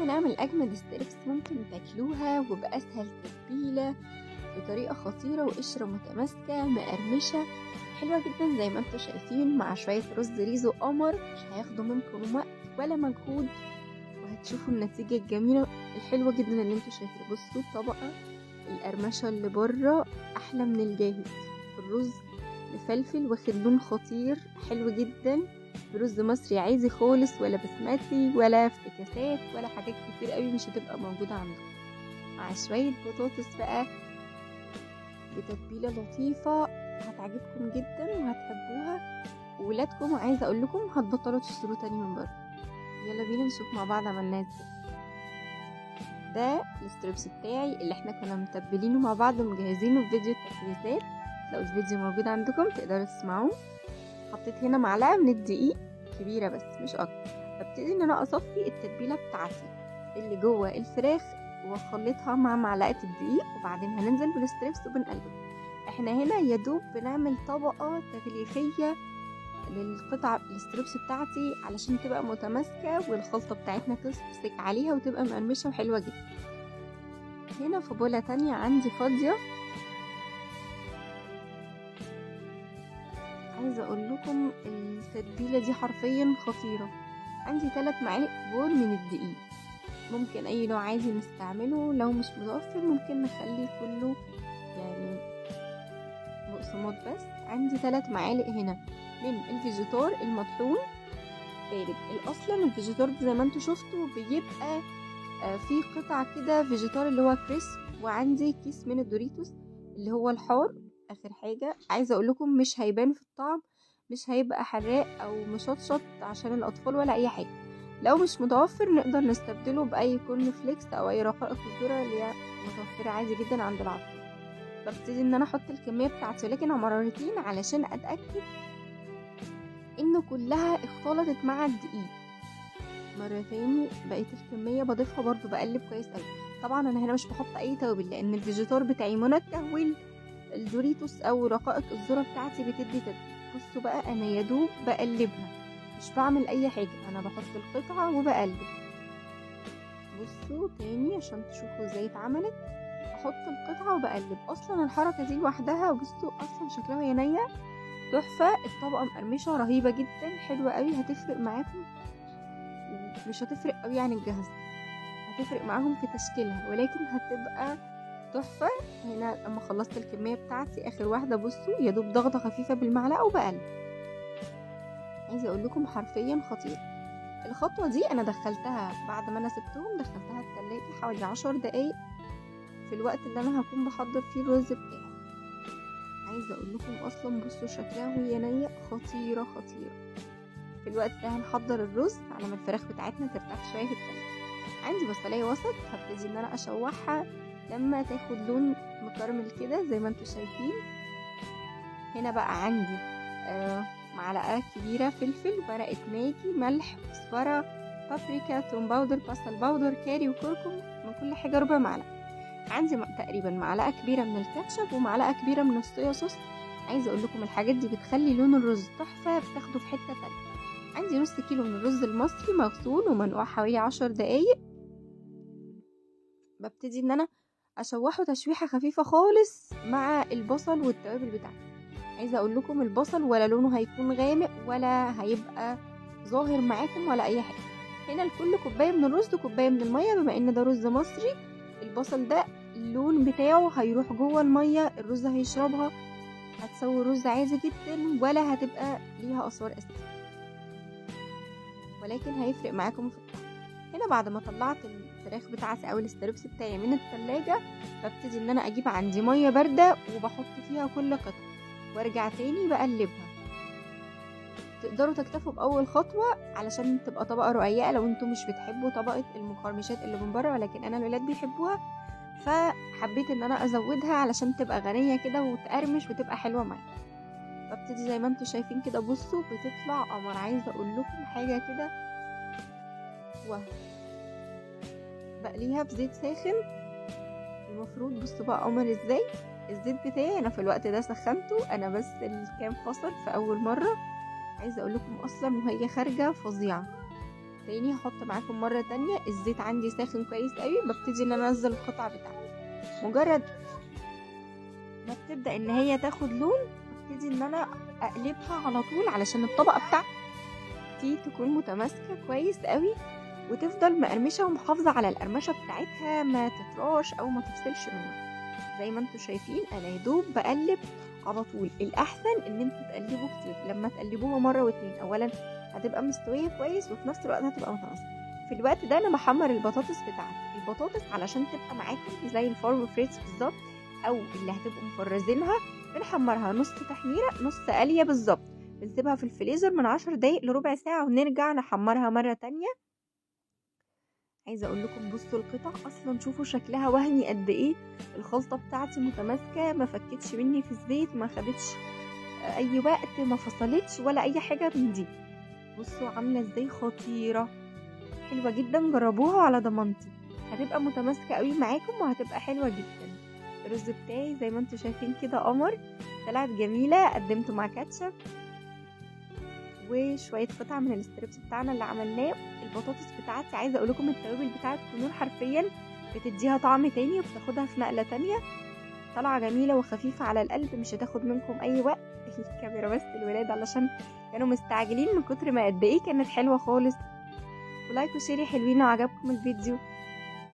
النهارده نعمل اجمد strips ممكن تاكلوها وباسهل تتبيله بطريقة خطيرة وقشره متماسكة مقرمشه حلوة جدا زي ما انتم شايفين، مع شوية رز ريزو قمر، مش هياخدوا منكم وقت ولا مجهود، وهتشوفوا النتيجة الجميلة الحلوة جدا اللي انتم شايفينها. بصوا الطبقة القرمشه اللي بره احلى من الجاهز، الرز مفلفل واخد لون خطير حلو جدا، برز مصري عادي خالص، ولا بسمتي ولا افتكاسات ولا حاجات كتير قوي مش هتبقى موجودة عندكم، مع شوية بطاطس بقى بتتبيله لطيفة هتعجبكم جدا وهتحبوها، وولادكم عايزه اقول لكم هتبطلوا تشتروا تاني من بره. يلا بينا نشوف مع بعض عملناه ازاي. ده ال strips بتاعي اللي احنا كنا متبلينه مع بعض ومجهزينه في فيديو التجهيزات، لو الفيديو موجود عندكم تقدروا تسمعوه. حطيت هنا معلقه من الدقيق كبيرة بس مش اكتر. ببتدي ان انا اصفي التتبيله بتاعتي اللي جوه الفراخ واخلطها مع معلقه الدقيق، وبعدين هننزل بال strips وبنقلبه. احنا هنا يدوب بنعمل طبقه تغليفيه للقطع ال strips بتاعتي علشان تبقى متماسكة والخلطه بتاعتنا تمسك عليها وتبقى مقرمشه وحلوه جدا. هنا في بوله تانية عندي فاضية، عايزه اقول لكم التتبيله دي حرفيا خطيرة. عندي 3 معالق كبار من الدقيق، ممكن اي نوع عادي نستعمله، لو مش متوفر ممكن نخليه كله يعني بقسماط بس. عندي 3 معالق هنا من الفيجيتار المطحون بارد. اصلا الفيجيتار زي ما انتوا شفتوا بيبقى فيه قطع كده فيجيتار اللي هو crisp، وعندي كيس من الدوريتوس اللي هو الحار. اخر حاجة عايزه اقول لكم مش هيبان في الطعم، مش هيبقى حراق او مشطشط عشان الاطفال ولا اي حاجة. لو مش متوفر نقدر نستبدله باي corn flakes او اي رقائق الذرة اللي هي متوفرة عادي جدا عند العطار. ببتدي ان انا احط الكمية بتاعتي ولكن مرتين علشان اتاكد انه كلها اختلطت مع الدقيق. مرة تاني بقيت الكمية بضيفها برضو، بقلب كويس قوي. طبعا انا هنا مش بحط اي توابل لان الفيجيتار بتاعي منكه والدوريتوس او رقائق الذرة بتاعتي بتدي تتبيله. بصوا بقى انا يدوب بقلبها، مش بعمل اي حاجة، انا بحط القطعة وبقلب. بصوا تاني عشان تشوفوا ازاي اتعملت، احط القطعة وبقلب. اصلا الحركة دي لوحدها بصوا اصلا شكلها وهي نيه تحفة، الطبقة مقرمشه رهيبة جدا حلوة قوي، هتفرق معاكم. مش هتفرق قوي عن الجاهزة، هتفرق معاهم في تشكيلها ولكن هتبقى تحفة. هنا لما خلصت الكمية بتاعتي اخر واحدة بصوا يا دوب ضغطه خفيفة بالمعلقه وبقلب. عايزه اقول لكم حرفيا خطير. الخطوة دي انا دخلتها بعد ما انا سبتهم، دخلتها التلاجة حوالي 10 دقايق في الوقت اللي انا هكون بحضر فيه الرز بتاعي. عايزه اقول لكم اصلا بصوا شكلها وهي نيه خطيرة خطيرة. في الوقت ده هنحضر الرز على ما الفراخ بتاعتنا ترتاح شوية في التلاجة. عندي بصلايه وسط هبتدي ان انا اشوحها لما تاخد لون مكرمل كده زي ما انتم شايفين. هنا بقى عندي معلقه كبيرة فلفل، ورقة ماجي، ملح، كزبره، بابريكا، توم powder، بصل powder، كاري وكركم، من كل حاجة ربع معلقه. عندي تقريبا معلقه كبيرة من الكاتشب ومعلقة كبيرة من الصويا صوص. عايزه اقول لكم الحاجات دي بتخلي لون الرز تحفة، بتاخده في حتة تانية. عندي نص كيلو من الرز المصري مغسول ومنقوع حوالي 10 دقايق. ببتدي ان انا اشوحه تشويحه خفيفة خالص مع البصل والتوابل بتاعتي. عايزه اقول لكم البصل ولا لونه هيكون غامق ولا هيبقى ظاهر معاكم ولا اي حاجة. هنا لكل كوباية من الرز كوباية من المية، بما ان ده رز مصري البصل ده اللون بتاعه هيروح جوه المية، الرز هيشربها، هتسوي الرز عادي جدا ولا هتبقى ليها اثار اساسية، ولكن هيفرق معاكم في الطعم. هنا بعد ما طلعت الفراخ بتاعتي او ال strips بتاعي من التلاجة، ببتدي ان انا اجيب عندي مية باردة وبحط فيها كل قطعه وارجع تاني بقلبها. تقدروا تكتفوا باول خطوة علشان تبقى طبقه رقيقه لو انتم مش بتحبوا طبقه المقرمشات اللي من بره، ولكن انا الولاد بيحبوها فحبيت ان انا ازودها علشان تبقى غنية كده وتقرمش وتبقى حلوة معايا. ببتدي زي ما انتم شايفين كده، بصوا بتطلع قمر. عايزه اقول لكم حاجة كده، بقليها في زيت ساخن المفروض. بصوا بقى قمر ازاي. الزيت بتاعي انا في الوقت ده سخنته انا بس الكام فصل في اول مرة. عايزه اقول لكم اصلا وهي خارجه فظيعة. تاني هحط معاكم مرة تانية. الزيت عندي ساخن كويس قوي، ببتدي ان انا انزل القطع بتاعتي. مجرد ما بتبدا ان هي تاخد لون ببتدي ان انا اقلبها على طول علشان الطبقة بتاعتي تكون متماسكة كويس قوي وتفضل مقرمشه ومحافظة على القرمشه بتاعتها، ما تطراش او ما تفصلش منها. زي ما انتم شايفين انا يدوب بقلب على طول. الاحسن ان انتوا تقلبوا كتير، لما تقلبوها مرة واتنين اولا هتبقى مستوية كويس وفي نفس الوقت هتبقى متماسكة. في الوقت ده انا بحمر البطاطس بتاعتي. البطاطس علشان تبقى معاكم زي ال farm frites بالظبط او اللي هتبقوا مفرزينها، بنحمرها نص تحميره نص قليه بالظبط، بنسيبها في الفريزر من 10 دقايق لربع ساعة ونرجع نحمرها مرة تانية. عايزه اقول لكم بصوا القطع اصلا شوفوا شكلها وهمي قد ايه. الخلطة بتاعتي متماسكة، ما فكتش مني في الزيت، ما خدتش اي وقت، ما فصلتش ولا اي حاجة من دي. بصوا عامله ازاي، خطيرة حلوة جدا، جربوها على ضمانتي، هتبقى متماسكة قوي معاكم وهتبقى حلوة جدا. الرز بتاعي زي ما انتم شايفين كده قمر، طلعت جميلة. قدمته مع كاتشب وشوية قطع من ال strips بتاعنا اللي عملناه. البطاطس بتاعتي عايزه اقول لكم التوابل بتاعت كنور حرفيا بتديها طعم تاني وبتاخدها في نقله تانية، طالعه جميلة وخفيفة على القلب، مش هتاخد منكم اي وقت. الكاميرا بس الولاد علشان كانوا مستعجلين من كتر ما قد ايه كانت حلوة خالص. و like و share حلوين لو عجبكم الفيديو.